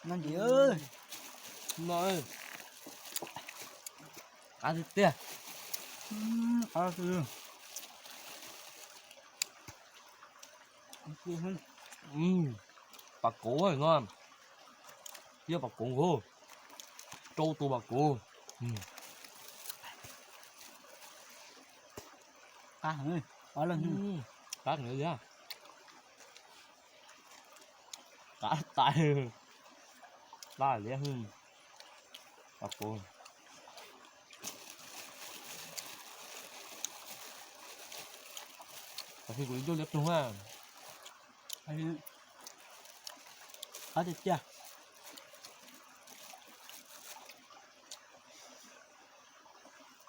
No ntsis, no qab tiag tiag. Qab tiag. Pas kuv no, yog pas kuv, rau tus pas kuv. Qab heev, qab heev, qab tais, qab liab, pas kuv. Tam sis kuv yuav coj liab ploog na. Qab tiag tiag.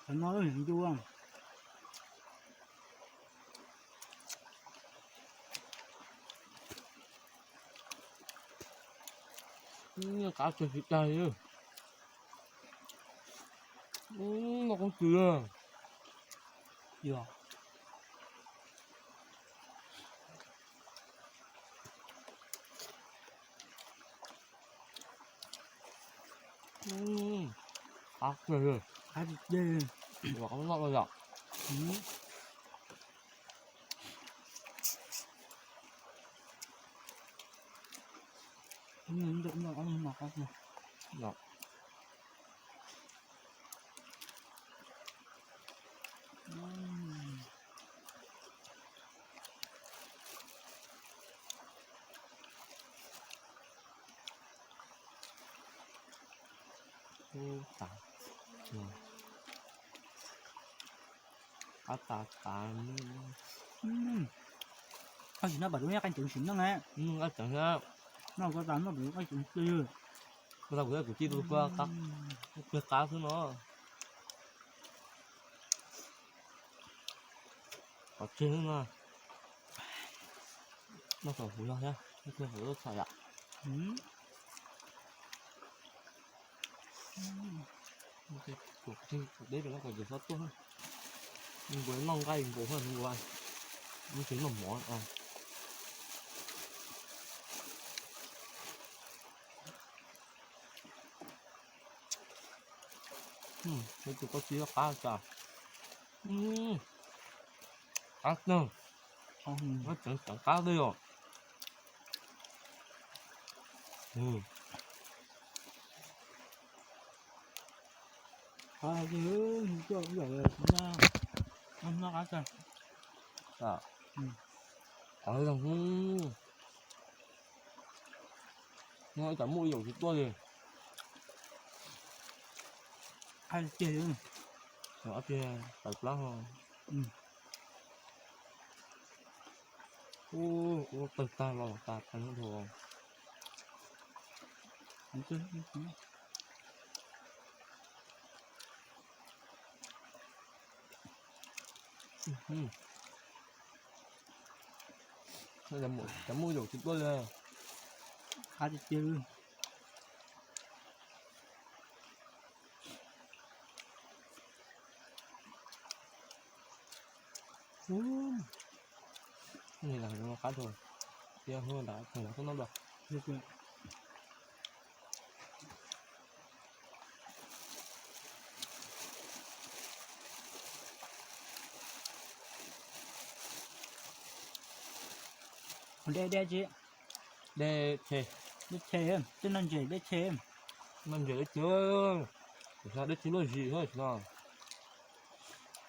Qhov no ncu. Qab tsis tag li. Noj qoob tsis. Yog. Qab tiag, qab tiag tiag. Los noj los yom. Ub, tas. Qab tas tas. Koj sim noj pom rau nyob qaij ceev sim neej na. Qaij ceev na. Noj koj tas noj pom qaij ceev twg. Koj tas kuv kuv tij tus kua qab, pliag qab xwb no. Qhov tseg no. Noj kom huv zog thiab, noj kom huv zog txhom yom. Deb pem no kom ces xob tuaj. Nws nkaus noj nqaij nkaus, nws nkaus, nws tsis noj mov. Tus koj tsis qab tas. Qab tag. Qab tseem tseem qab twb yog. Qab tiag, coj ib yam no qab tag. Qab zoo. No ib tsam muaj ib yaum tsis tuaj li. Qab tiag li. Qab tiag, tawv plab ho. Ua tawg tag los tas tas dhau. Cov muj yaum tsis tuaj li. Qab tiag tiag. Qab rau, tias hnub ntawd tseem los tuaj noj dua. Dej dej tsi? Dej tshe. Dej tshe, tej no ntses dej tshe. No ntses dej tshe, kuv xav dej tshe luaj zis no.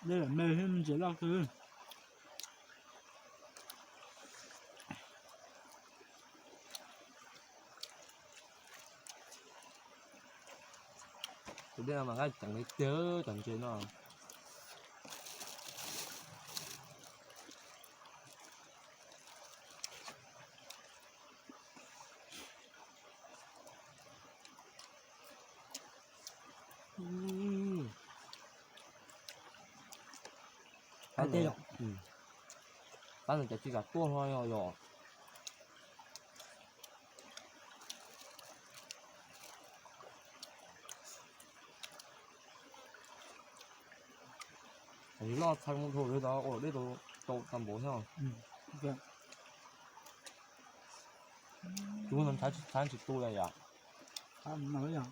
Dej me me ntses loj kawg. Tus dej no mas nqaij ceev li tiag, cov ntses no. Qab nws cas tsis kam tuaj hlo yog yom. Loj txhaj muaj dhau li tau ua dej tau tag npaum thiab. Cub no ntxhab tsis tu li yom. Qab no yog.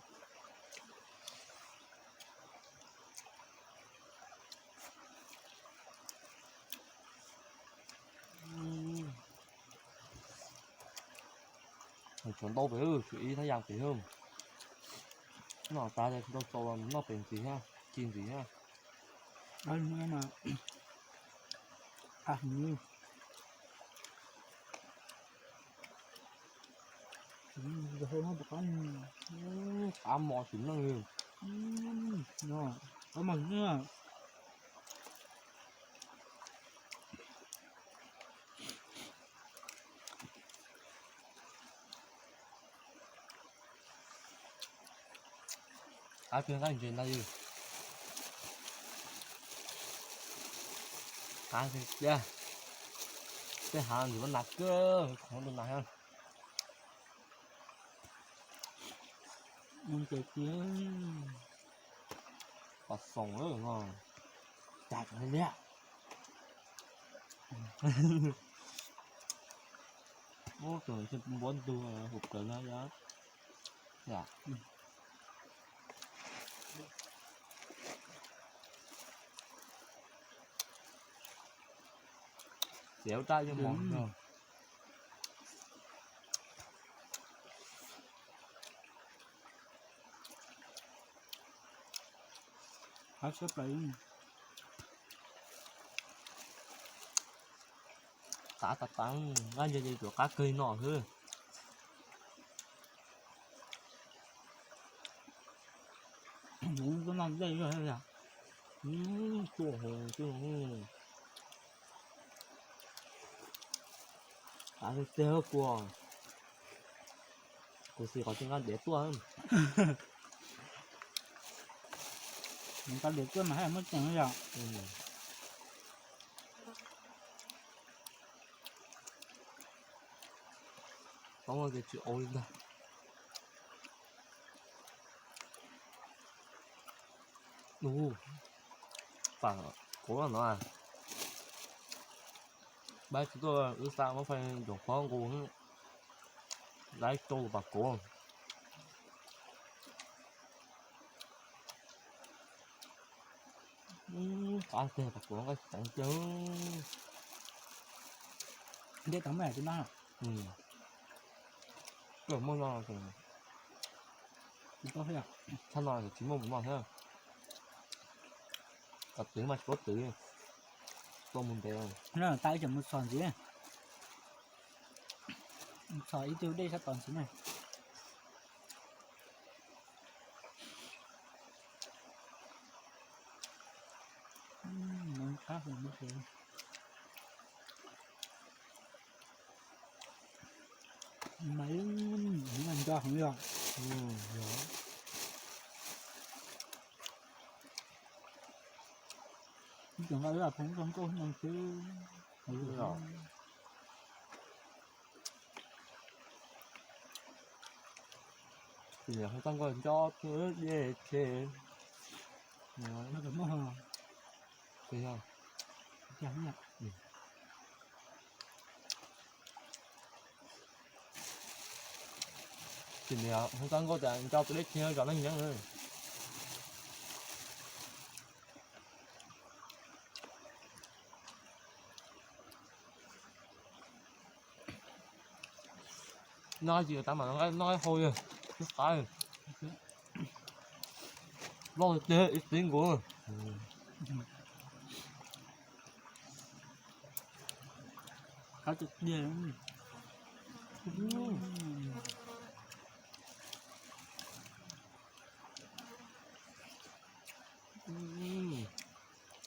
Tshuav ntau pem, tshuav ib thaj yam pem. Noj tas tsis tau txaus los noj pem ntxiv thiab, ci ntxiv thiab. Qab mos tsis neej li. Qab mos tsis neej. Qab tiag, nqaij ntses ntag yog. Qab tiag tiag. Tej hav ntawd mas nas kawg, qhov ntawd nas thiab. Pas xoom lawm no. Cas li liam. Ub, tus npuab ntug hauv plawv no yom. Txiav ua raj yeej mos no. Qab siab plaws. Qab tas tas, nqaij ntses ces tsuas qab kawg no xwb. Kuv noj dej zog thiab. Tuaj hauv tuaj. Qab tiag tiag kuv. Kuv xav kom tsis nqa dev tuaj. Nqa dev tuaj mas haj yam muaj ceem yom. Toob ces tsis au li ntag. Ub, pam kuv no. Pab tsis tuaj wb xa muab fais ncoom pob nqus, laib rau pam kuv. Qab tiag, pam kuv nqaij ceev tiag. Dej tau muaj yam tsis noj. Muaj no, tshaj no tsis muaj mus noj thiab. Kom twv mas tsis paub twv, tuaj mus ntev. Tau ib tsam mus txhos ntxiv, txhos ib tug dej sab tod ntxiv na. Mas nco heev yog. Tseem nqa ib los phoov zoo nkauj no xwb. Ces niam hoob txaj nkauj nco dej tshe. Ces niam hoob txaj nkauj tias nco tus dej tshe zov neeg nyeeb. Noj tsis tas mas noj hau li, twb qab li. Loj tiag ib tib nkaus. Qab tiag tiag.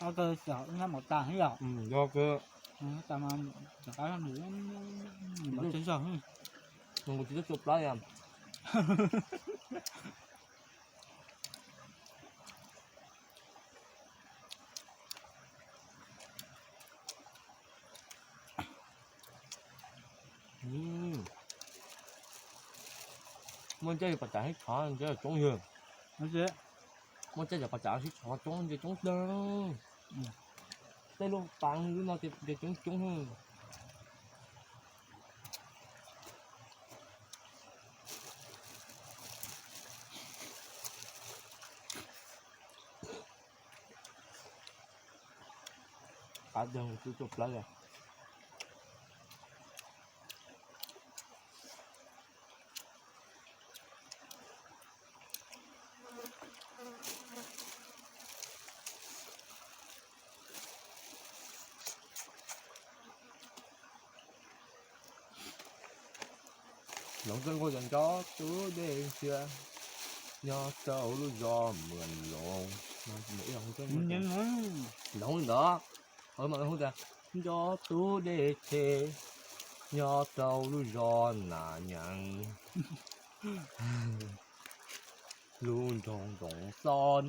Ob tug xyov wb nyob mov tas thiab yom. Yog kawg. Tas mas rov qab nws mov tsev zog. Nws kuv tsis txawj tsua plab li. Muaj ncaj yog pas cas sib tshov ntsia coob yog. Muaj ncaj yog pas cas sib tshov coob ntsia coob tiag. Tej lub pas lub no ces coob coob. Qab dag kuv twb tuaj plawb li. Hloov txoj nkauj cov nco tub dej ntsia, nyob rau lub zos Mws Loov. Hloov li ntawd, nco tub dej che, nyob rau lub zos Nas Nyees. Lub nroog Ntoos Xos,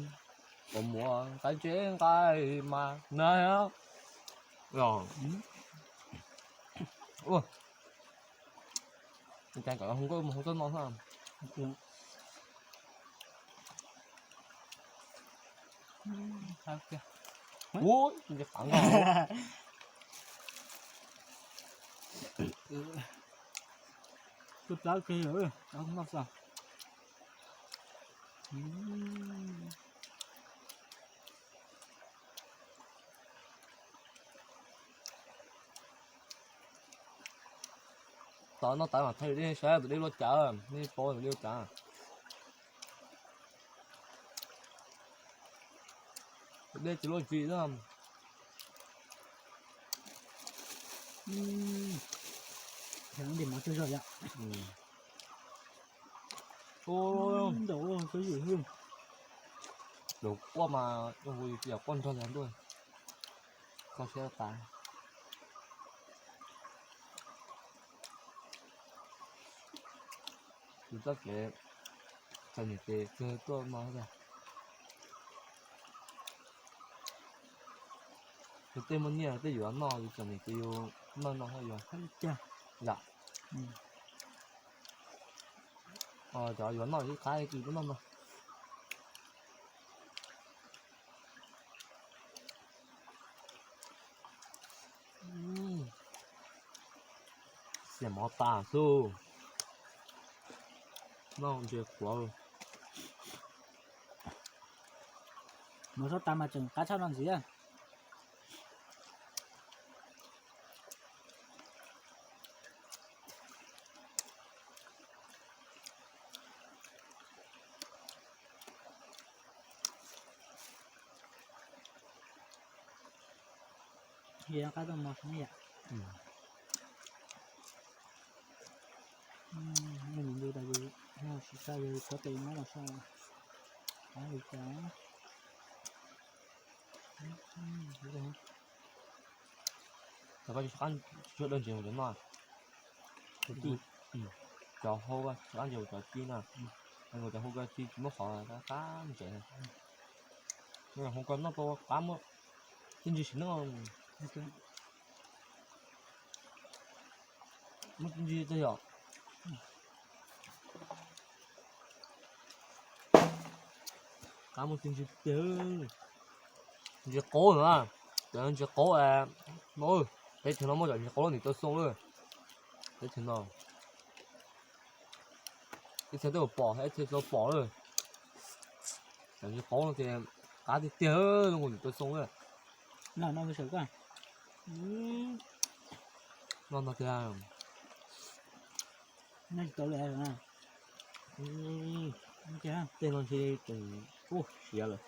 uas muaj nqaij ntse nqaij mas na. Cas kom hu nkauj mus hu txoj no na. Ua, nce qab nkauj. Tus plab kiag, noj xwb. Tau noj tas mas thaij tus dej saib tus dej luaj cas, nej paub tus dej luaj cas. Tus dej tsis luaj tsis na. Dej mov tsuag zog yom. Ntaus, lus quaj mas ua hu yus tsis yog quaj nrog yog ntuj, kho siab tas. Yus txoj kev txom nyem ces kawg tuaj no. Yus tej muaj nyiaj tej yus noj, yus txom nyem ces yus noj no yus. Yom, cov yus noj ib qab ces tuaj noj no. Xiam mov tas xwb. Noj ntses quav. Mov sab tas mas tseem qab tshaj no ntxiv. Qab tau mov yom. Ntu tas siv tsa yog khuav tes nyob los so. Qab li cas. Cov koj tsis qab ntses cov no, cov hau koj tsis qab ntses cov ci na, cov hau koj ci tsis muab qhov qab ntses. Hau koj noj tau qab muab txiv ntsis sim no. Muab txiv ntsis tag yom. Qab muab txiv ntsis tiag. Ntsis qaub na, cov ntsis qaub, teb chaws no muaj cov ntsis qaub niam tau xoo lawm. Teb chaws no ib txhia twb pom, ib txhia tsis pom lawm. Cov ntsis qaub no ces qab tiag tiag, zoo nkaus niam tau xoo lawm. No no tiag. Tej no ntshe siav lawm.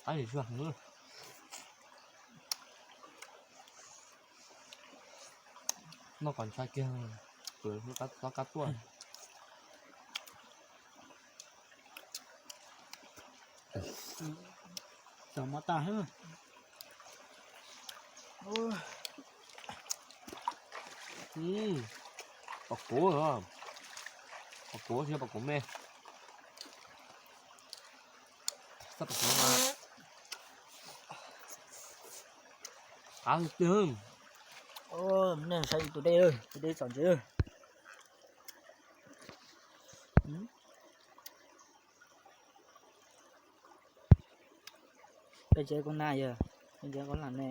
Qab ntsis tsuag heev. Noj kom ntshai kiag, tob qab tuaj. Txog mov tag. Pom kuv, pom kuv thiab pom kuv me. Xab pom kuv mas qab tiag. Nej saib tus dej, tus dej txom ntses. Peb tsev kuv na yog, peb tsev kuv lam ne.